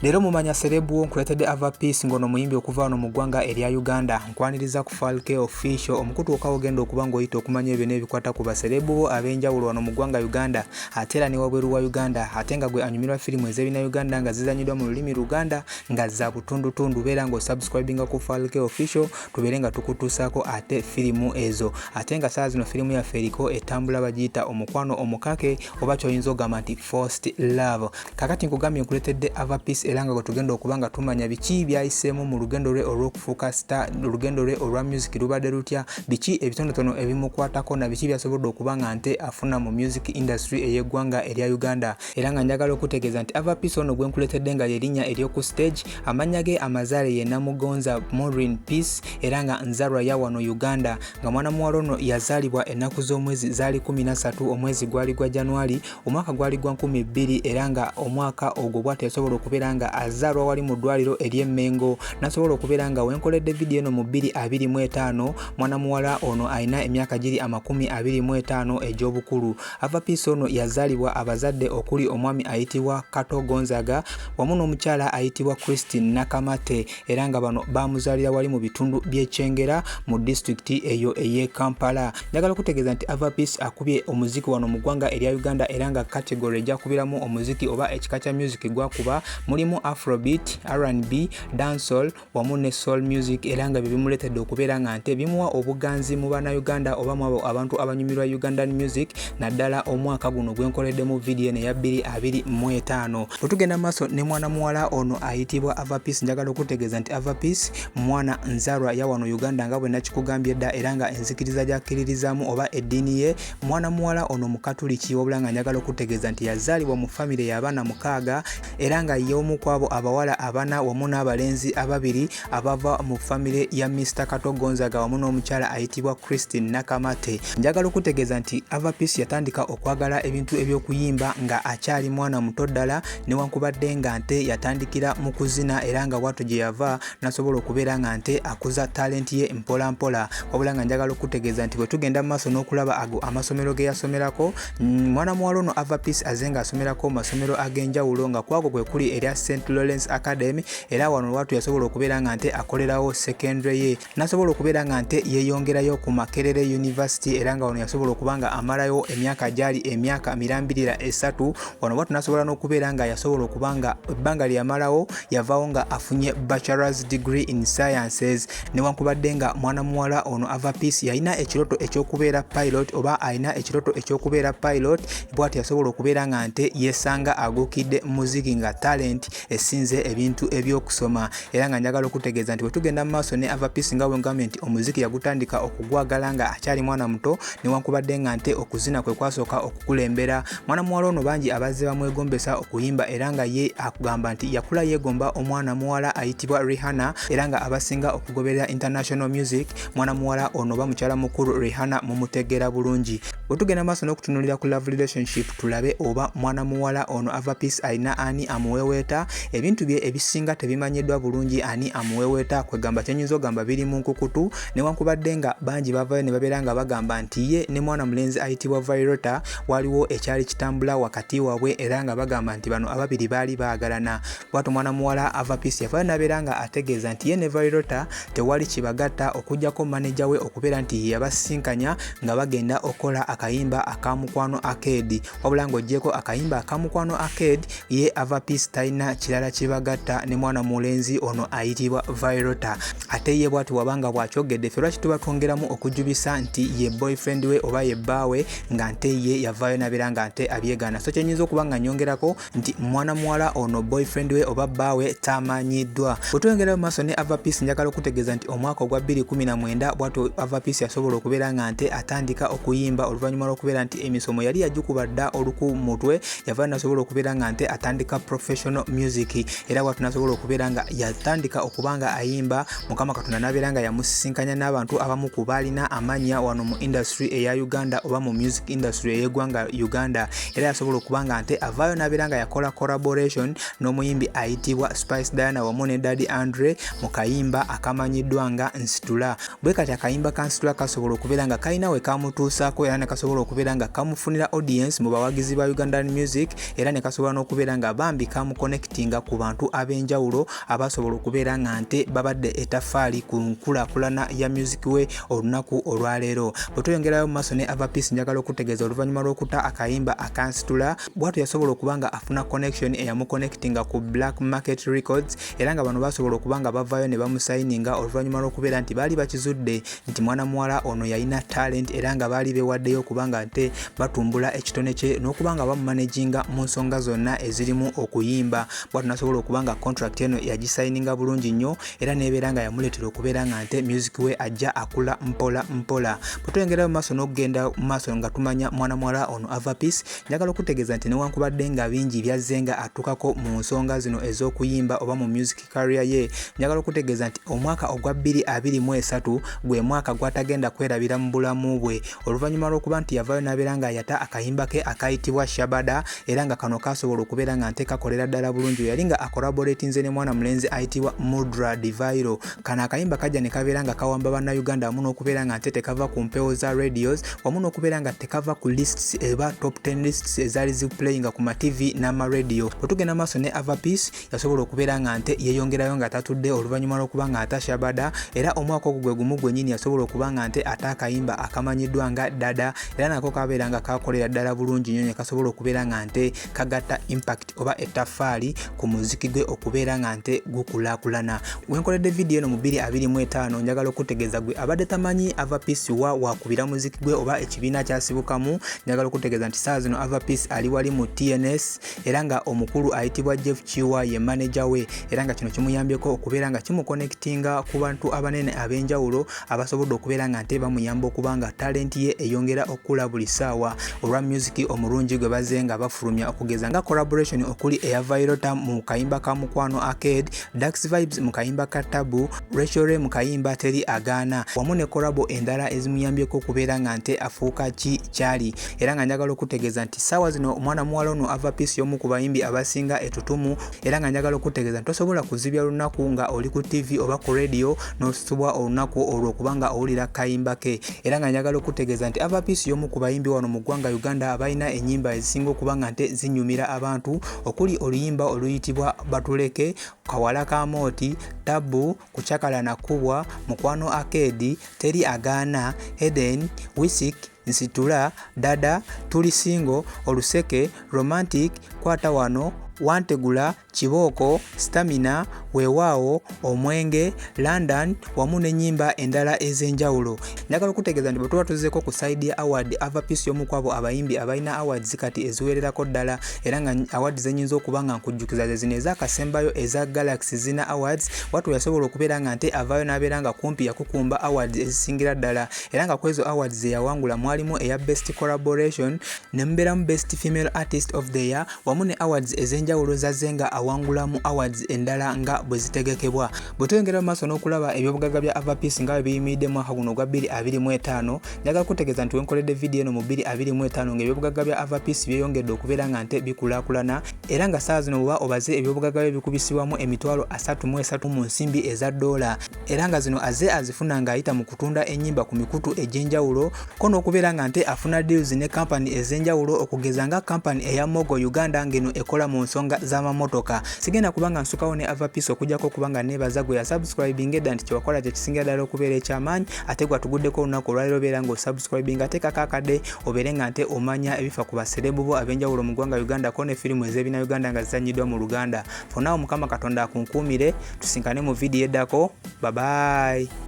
Leero mumanya celeb wo nkuleetedde Ava Peace ng'ono muyimbi okuva wano mu ggwanga erya Uganda. Nkwaniriza ku Falke Official, omukutu wokka w'ogenda okuba ng'oyita okumanya ebyo n'ebikwata ku baserebu bo ab'enjawulo wano mu ggwanga Uganda ate era ne wabweru wa Uganda, ate nga gwe anyumirwa firimu ez'ebinnauganda nga zizanyiddwa mu lulimi Luganda nga za butundutundu. Beera ng'osubscribinga ku Falke Official tubeere nga tukutuusaako ate firimu ezo. Ate nga ssaawa zino firimu yaffe eriko etambula bagiyita Omukwano Omukake oba ky'oyinza okugamba nti Forced Love. Kakati nkugambye nkuletedde Ava Peace era nga gwetugenda okuba nga tumanya biki byayiseemu mu lugendo lwe olw'okufuuka star, olugendo lwe olwa music lubadde lutya, biki ebitonotono ebimukwatako na biki byasobodde okuba nga nte afuna mu music industry ey'eggwanga erya Uganda. Era nga njagala okutegeeza nti Ava Peace ono gwe nkuletedde nga lyerinnya ery'oku stage, amannya ge amazaale ye Namugonza Maureen Peace era nga nzalwa ya wano Uganda, nga mwana muwala ono yazaalibwa ennaku z'omwezi zaali 13 omwezi gwali gwa January Omwaka gwali gwa 2000 era nga omwaka ogwo bwatyo yasobola okubeera nga azaalwa wali mu ddwaliro ery'e Mengo n'asobola okubeera nga wenkoledde vidiyo eno mu 2025 mwana muwala ono alina emyaka giri 25 egy'obukulu. Ava Peace ono yazaalibwa abazadde okuli omwami ayitibwa Kato Gonzaga wamu n'omukyala ayitibwa Christine Nakamate era nga bano baamuzaalira wali mu bitundu by'e Kyengera mu disitulikiti eyo ey'e Kampala. Njagala okutegeeza nti Ava Peace akubye omuziki wano mu ggwanga erya Uganda era nga category gy'akubiramu omuziki oba ekika kya music gwakuba mulimu Afrobeat, R&B, dancehall wamu ne soul music era nga bye bimuleetedde okubeera nga nte bimuwa obuganzi mu Bannayuganda oba mu abo abantu abanyumirwa Ugandan music naddala omwaka guno gwenkoleddemu vidiyo eno eya 2025. Bwe tugenda mu maaso ne mwana muwala ono ayitibwa Ava Peace, njagala okutegeeza nti Ava Peace mwana nzalwa ya wano Uganda nga bwe nakikugambye edda era nga enzikiriza gy'akkiririzaamu oba eddiini ye mwana muwala ono Mukatuliki, wabula nga njagala okutegeeza nti yazaalibwa mu famire y'abaana 6 era nga y'omu ku abo abawala abana wamu n'abalenzi ababiri abava mu famire ya Mr Kato Gonzaga wamu n'omukyala ayitibwa Christine Nakamate. Njagala okutegeeza nti Ava Peace yatandika okwagala ebintu eby'okuyimba nga akyali mwana muto ddala newankubadde nga nte yatandikira mu kuzina era nga bwatyo gye yava nasobola okubeera nga nte akuza talenti ye mpola mpola. Wabula nga njagala okutegeeza nti bwe tugenda mu maaso n'okulaba ago amasomero ge yasomerako, mwana muwala ono Ava Peace aze nga asomerako mu masomero ag'enjawulo nga kwago kwe kuli erya St Lawrence Academy era wano lwatu yasobola okubeera nga nte akolerawo secondary ye nasobola okubeera nga nte yeyongerayo ku Makerere University era nga wano yasobola okuba nga amalayo emyaka gyali emyaka mirambirira esatu. Wano bwatu nasobola n'okubeera nga yasobola okuba nga ebbanga lye yamalawo yavaawo nga afunye bachelor's degree in sciences. Newankubadde nga mwana muwala ono Ava Peace yalina ekiroto eky'okubeera pilot oba alina ekiroto eky'okubeera pilot, bwatu yasobola okubeera nga nte yesanga agukidde muziki nga talent esinze ebintu eby'okusoma. Era nga njagala okutegeeza nti bwe tugenda mu maaso ne Ava Peace nga bwe ngambye nti omuziki yagutandika okugwagala nga akyali mwana muto newankubadde nga nte okuzina kwe kwasooka okukulembera. Mwana muwala ono bangi abazze bamwegombesa okuyimba era nga ye akugamba nti yakula yeegomba omwana muwala ayitibwa Rihanna era nga abasinga okugoberera international music mwana muwala ono oba mukyala mukulu Rihanna mumutegeera bulungi. Bwe tugenda maaso n'okutunuulira ku love relationship tulabe oba mwana muwala ono Ava Peace alina ani amuweweeta. Ebintu bye ebisinga tebimanyiddwa bulungi ani amuweweeta, kwegamba kyenyinza ogamba biri mu nkukutu, newankubadde nga bangi bavayo ne babeera nga bagamba nti ye ne mwana mulenzi ayitibwa Vyroota waliwo ekyali kitambula wakati waabwe era nga bagamba nti bano ababiri baali baagalana. Bwatyo mwana muwala Ava Peace yavayo n'abeera nga ategeeza nti ye ne Vyroota tewali kibagatta okuggyako maneja we okubeera nti ye yabasisinkanya nga bagenda okukola akayimba aka Mukwano Arcade. Wabula ng'oggyeko akayimba aka Mukwano Arcade, ye Ava Peace talina kirala kibagatta ne mwana mulenzi ono ayitibwa Vyroota. Ate ye bw'atyo bw'aba nga bw'akyogedde, ffe lwaki tuba twongeramu okujubisa nti ye boyfriend we oba ye bbaawe nga nte ye yavaayo n'abeera nga nte abyegaana. So kye nnyinza okuba nga nnyongerako nti mwana muwala ono boyfriend we oba bbaawe tamanyiddwa. Bwe tweyongerayo mu maaso ne Ava Peace, njagala okutegeeza nti omwaka ogwa 2019 bwatyo Ava Peace yasobola okubeera nga nte atandika okuyimba oluvannyuma lw'okubeera nti emisomo yali yagikuba dda oluku mu mutwe, yavaayo nasobola okubeera nga nte atandika professional music era bwatyo nasobola okubeera nga yatandika okuba nga ayimba. Mukama Katonda n'abeera nga yamusisinkanya n'abantu abamu ku baalina amannya wano mu industry eya Uganda oba mu music industry ey'eggwanga Uganda, era yasobola okuba nga nte avaayo n'abeera nga yakola collaboration n'omuyimbi ayitibwa Spice Diana wamu ne Daddy Andre mu kayimba akamanyiddwa nga Nsitula. Bwe kati akayimba ka Nsitula kasobola okubeera nga kalina we kamutuusaako era ne kasobola okubeera nga kamufunira audience mu bawagizi ba Ugandan music, era ne kasobola n'okubeera nga bambi kamuconnectinga ku bantu ab'enjawulo abasobola okubeera nga nte babadde etaffaali ku nkulaakulana ya music we olunaku olwaleero. Bwe tweyongerayo mu maaso ne Ava Peace, njagala okutegeeza oluvannyuma lw'okuta akayimba akansitula, bwatyo yasobola okuba nga afuna connection eyamuconnectinga ku Black Market Records, era nga bano basobola okuba nga bavaayo ne bamusayininga oluvannyuma lw'okubeera nti baali bakizudde nti mwana muwala ono yalina talent, era nga baali beewaddeyo okuba nga nte batumbula ekitone kye n'okuba nga bamumanaginga mu nsonga zonna ezirimu okuyimba. Bwatyo nasobola okuba nga contract eno yagisayininga bulungi nnyo, era n'ebeera nga yamuleetera okubeera nga nte music we ajja akula mpola mpola. Bwe tweyongerayo mu maaso n'okugenda mu maaso nga tumanya mwana muwala ono Ava Peace, njagala okutegeeza nti newankubadde nga bingi byazze nga atukako mu nsonga zino ez'okuyimba oba mu music career ye, njagala okutegeeza nti omwaka ogwa 2023 gwe mwaka gw'atagenda kwerabira mu bulamu bwe, oluvannyuma lw'okuba nti yavaayo n'abeera nga yata akayimba ke akayitibwa Shabada, era nga kano kasobola okubeera nga nte kakolera ddala bulungi. Yali nga acollaboratinze ne mwana mulenzi ayitibwa Mudra Divairo. Kano akayimba kajja ne kabeera nga kawamba bannayuganda, wamu n'okubeera nga nte tekava ku mpewo za radios, wamu n'okubeera nga tekava ku lists eba top 10 lists ezaali ziplayinga ku ma TV n'ama radio. Bwe tugenda maaso ne Ava Peace, yasobola okubeera nga nte yeeyongerayo nga tatudde oluvannyuma lw'okuba nga ata Shabada, era omwaka ogwo gwe gumu gwennyini yasobola okuba nga nte ate akayimba akamanyiddwa nga Dada, era nako kabeera nga kakolera ddala bulungi nnyo ne kasobola okubeera nga nte kagatta impact oba ettaffaali ku muziki gwe okubeera nga nte gukulaakulana. Wenkoledde vidiyo eno mu 2025, njagala okutegeeza gwe abadde tamanyi Ava Peace wa wakubira muziki gwe oba ekibiina kyasibukamu, njagala okutegeeza nti saawa zino Ava Peace ali wali mu TNS, era nga omukulu ayitibwa Jeff Kiwa ye manager we, era nga kino kimuyambyeko okubeera nga kimuconnectinga ku bantu abanene ab'enjawulo abasobodde okubeera nga nte bamuyamba okuba nga talent ye eyongera okukula buli ssaawa olwa music omulungi gwe bazze nga bafulumya, okugeza nga collaboration okuli eya Vyroota mu kayimba ka Mukwano Arcade, Dax Vibes mu kayimba ka Tabu, Rachel Ray mu kayimba Teri Agaana, wamu ne collabo endala ezimuyambyeko okubeera nga nte afuuka ki kyali. Era nga njagala okutegeeza nti ssaawa zino omwana muwala ono Ava Peace y'omu ku bayimbi abasinga etutumu, era nga njagala okutegeeza nti tosobola kuzibya lunaku nga oli ku TV oba ku radio n'osubwa olunaku olwo kubanga owulira kayimba ke. Era nga njagala okutegeeza nti Ava Peace y'omu ku bayimbi wano mu ggwanga Uganda abalina ennyimba ezisinga okuba nga nte zinyumira abantu, okuli oluyimba oluyitibwa Batuleke, Kawala ka Mooti, Tabu, Kucakala Nakubwa, Mukwano Arcade, Teri Agaana, Eden, Wisik, Nsitula, Dada, Tuli Single, Oluseke, Romantic, Kwata Wano, Wantegula, Kibooko, Stamina, Weewaawo, Omwenge, London, wamu n'ennyimba endala ez'enjawulo. Njagala okutegeeza nti bwe tuba tuzzeeko ku side ya award, Ava Peace y'omu ku abo abayimbi abalina awards kati eziwererako ddala, era nga awards zenyinza okuba nga nkujjukiza ze zino ezakasembayo eza Galaxy Zina Awards. Watu yasobola okubeera nga nte avaayo n'abeera nga kumpi yakukumba awards ezisingira ddala, era nga kwezo awards ze yawangula mwalimu eya best collaboration, ne mubeeramu best female artist of the year, wamu ne awards ez'enjawulo zazze nga awangulamu awards endala nga bwe zitegekebwa. Bwe tweyongera mu maaso n'okulaba ebyobugagga bya Ava Peace nga bwe biyimiridde mwaka guno ogwa 2025, njagala kutegeeza nti wenkoledde vidiyo eno mu 2025 ng'ebyobugagga bya Ava Peace byeyongedde okubeera nga nte bikulaakulana, era nga ssaawa zino bw'oba obaze ebyobugagga bye bikubisibwamu 330,000 mu nsimbi eza ddoola, era nga zino azze azifuna ng'ayita mu kutunda ennyimba ku mikutu egy'enjawulo, ko n'okubeera nga nte afuna deals ne kampani ez'enjawulo, okugeza nga kampani eya Mogo Uganda ng'eno ekola mu nsonga z'amamotoka. Sigenda kuba nga nsukawo ne Ava Peace okujjako okuba nga neebaza gwe yasubscribinga edda nti kyewakola kye kisingira ddala okubeera eky'amaanyi, ate gwatuguddeko olunaku olwaleero obeera ng'osubscribinga, teekako akadde obeere nga nte omanya ebifa ku baserebu bo ab'enjawulo mu ggwanga Uganda, ko ne firimu ez'ebina Uganda nga zizannyiddwa mu Luganda. For now, Mukama Katonda akunkuumire, tusinkane mu vidiyo eddako. Bye bye.